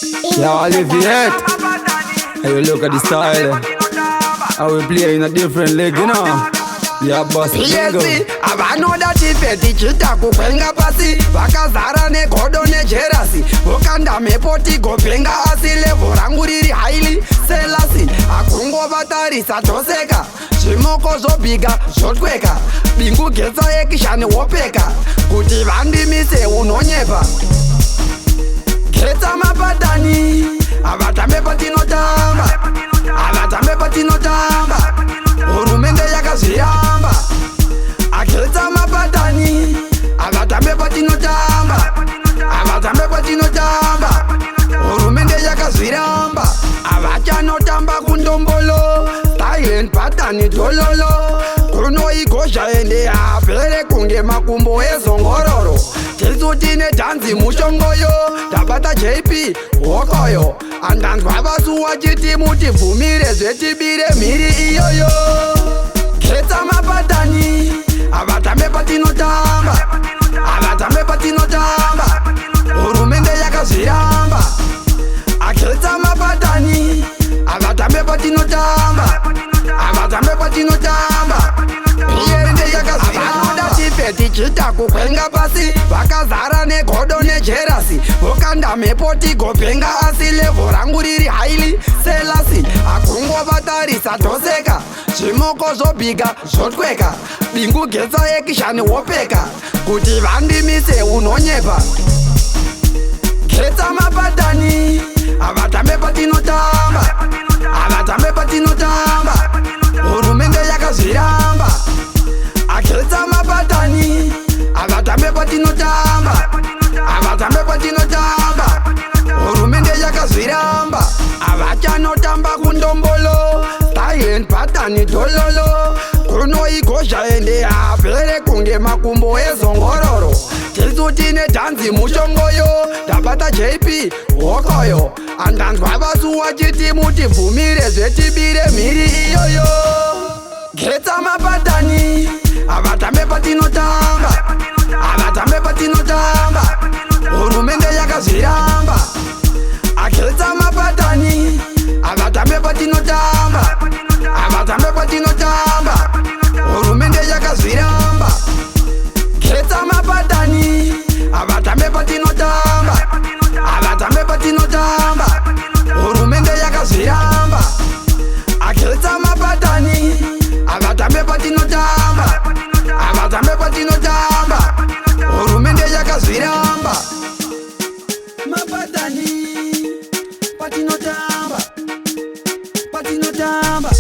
Yeah, Olivier. Hey, you look at the style. I will play in a different league, you know. Yeah, boss. Bingo. PSC avanoda tife tichiita kukwenga pasi, vakazara negodo nejerasi, vokanda mhepo tigopenga, asi level rangu riri Haile Selassie. Akungovatarisa toseka, zvimoko zvobhiga zvotweka, bingu getsa action wopeka, kuti vandimise unonyepa. Getsa mapatani, havatambe patinotamba, havatambe patinotamba, hurumende yakazviramba. Agetsa mapatani, havatambe patinotamba, havatambe patinotamba, hurumende yakazviramba. Havachanotamba kundombolo, silent patani dololo, kunoigozha ende hapere kunge makumbo ezongororo. Tisu tine dhanzi mushongoyo, tabata JP hokoyo, andanzwa vasuwa chiti mutibvumire zvetibire mhiri iyoyo. Getsa mapatani, havatambe patinotamba, havatambe patinotamba, hurumende yakazviramba. Agetsa mapatani, havatambe patinotamba, havatambe patinotamba, hurumende yakazviramba. Tife tichiita kukwenga pasi, vakazara negodo nejerasi, vokanda mhepo tigopenga, asi level rangu riri Haile Selassie. Akungovatarisa toseka, zvimoko zvobhiga zvotweka, bingu getsa action wopeka, kuti vandimise unonyepa. Getsa mapatani, havatambe patinotamba, havatambe patinotamba, hurumende yakazviramba. Agetsa mapatani, havatambe patinotamba, havatambe patinotamba, hurumende yakazviramba. Havachanotamba kundombolo, silent patani dololo, kunoigozha ende hapere kunge makumbo ezongororo. Tisu tine dhanzi mushongoyo, tabata JP hokoyo, andanzwa vasuwa chiti mutibvumire zvetibire mhiri iyoyo. Getsa mapatani, havatambe patinotamba, havatambe patinotamba, hurumende yakazviramba. Agetsa mapatani, havatambe patinotamba, havatambe patinotamba, hurumende yakazviramba. Getsa mapatani, havatambe patinotamba, havatambe patinotamba, hurumende yakazviramba. Agetsa mapatani, havatambe patinotamba, havatambe patinotamba, hurumende yakazviramba. Mapatani patinotamba, patinotamba.